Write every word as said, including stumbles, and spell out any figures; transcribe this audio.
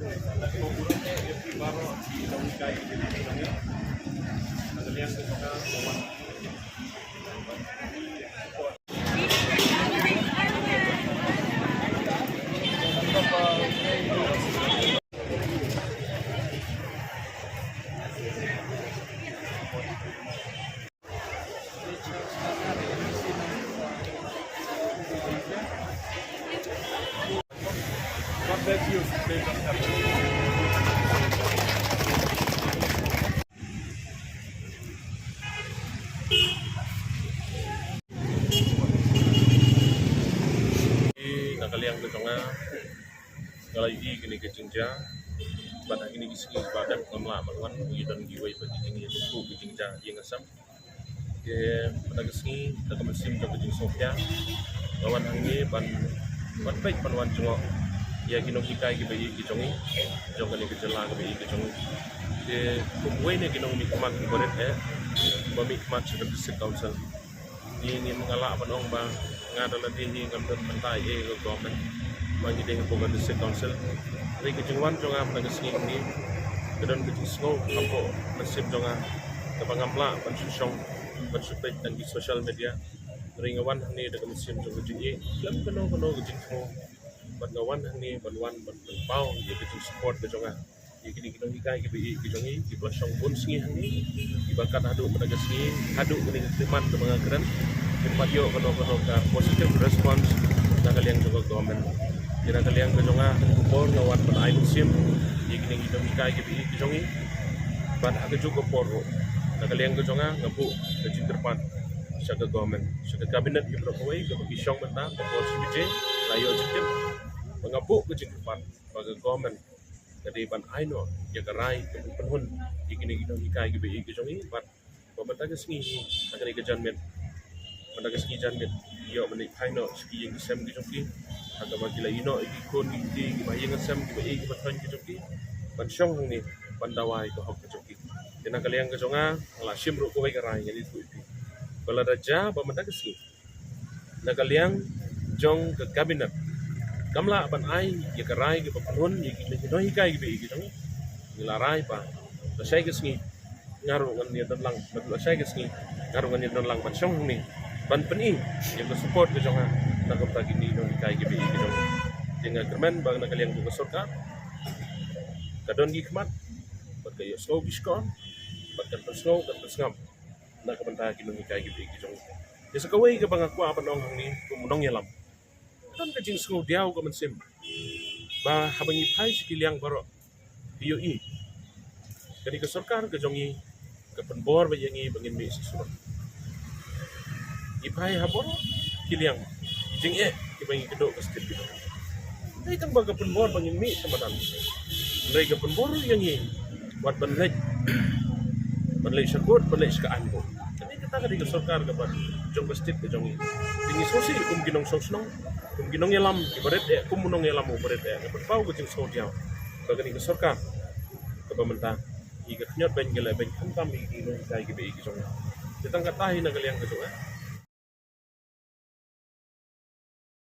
Na ka liang ka jong nga, nga la ïohi kine ki jingjia. Bad ha kine ki sngi ba dep ngam lah ban wan, ngi don kiwei pat ki jingïathuh ki jingjia ïing ha sem. Te mynta ka sngi, da ka mynsiem jong ka jingsngewkhia, nga wan hangne ban, ban peit ban wan jngoh ïa ki nonghikai kiba ïeit ki jong ngi, jong kane ka jylla kaba ïeit ka jong ngi. Te kum uwei na ki nongmihkhmat kiba rit eh, ba mihkhmat sha ka District Council, ngi, ngim lah ban ong ba nga da lade hi ngam don bynta ei ei ha ka government, ma ngi dei hapoh ka District Council. Hynrei ka jingwan jong nga mynta ka sngi hangne ka don ka jingsngew hapoh mynsiem jong nga kaba ngam lah ban shu shong, ban shu peit tang ki social media. Hynrei nga wan hangne da ka mynsiem jong ka jingïeit khlem kano kano ka jingthmu. Bad nga wan hangne ban wan ban pynpaw ïa ka jingsupport ka jong nga ïa kine ki nonghikai kiba ïeit ki jong ngi, kiba la shong bun sngi hangne, kiba kat haduh mynta ka sngi, haduh kane ka khlieh mat kaba nga kren, kim pat ïoh kano kano ka positive response na ka liang jong ka government. Te na ka liang ka jong nga, ha ka por nga wan ban ai mynsiem ïa kine ki nonghikai kiba ïeit ki jong ngi. Bad ha kajuh ka por ruh, na ka liang ka jong nga, nga buh ka jingkyrpad sha ka government, sha ka cabinet ki baroh kawei kaba ki shong mynta, ka por shi baje la ïoh jingtip, ba nga buh ka jingkyrpad ba ka government ka dei ban ai noh ïa ka rai kaba pynhun ïa kine ki nonghikai kiba ïeit ki jong ngi. Bad ba mynta ka sngi, ha kane ka janmiet, mynta ka sngi janmiet, ïoh ban leit phai noh sha ki ïing ki sem ki jong ki, ha kaba ki la ïeh noh ïa ki khun ki kti kiba ha ïing ha sem kiba ïeit kiba thoiñ ki jong ki, ban shong hangne ban dawa ïa ka hok ki jong ki. Te na ka liang ka jong nga, nga la shim ruh kawei ka rai, ngan ïathuh ïa phi, ba lada jia ba mynta ka sngi na ka liang jong ka cabinet kam lah ban ai ïa ka rai kaba pynhun ïa kine ki nonghikai kiba ïeit ki jong ngi, ngi la rai ba lashai ka sngi nga ruh ngan ïadon lang, bad lashai ka sngi nga ruh ngan ïadon lang ban shong hangne ban pyni ïa ka support ka jong nga na ka bynta kine ki nonghikai kiba ïeit ki jong ngi. Te nga kyrmen ba na ka liang jong ka sorkar ka don ki khmat, bad ka ïohsngew ki shkor, bad kan pynsngew kan pynsngap na ka bynta ki nonghikai kiba ïeit ki jong ngi. Te sa kawei kaba nga kwah ban ong hangne kum u nongïalam, don ka jingsngewdiaw ka mynsiem ba haba ngi phai sha ki liang baroh, ngi ïohi kane ka sorkar ka jong ngi ka pynbor ba ïa ngi ba ngin mih sha surok. Ngi phai ha baroh ki liang, ki jingeh kiba ngi kynduh ka state kiba, hynrei tang ba ka pynbor ba ngin mih sha madan, hynrei ka pynbor ïa ngi wat ban leit, ban leit sha kut, ban leit sha ka aiñ ruh. Kane kata ka dei ka sorkar kaba jong ka state ka jong ngi. Te ngi sngewsih kum ki nongshong shnong, kum ki nongïalam kiba rit eh, kum u nongïalam uba rit eh, nga pynpaw ka jingsngewdiaw ba kane ka sorkar kaba mynta, ïa ka khñiot beiñ ka leh beiñ khamtam ïa ki nonghikai kiba ïeit ki jong ngi. Te tang kata hi na ka liang ka jong nga,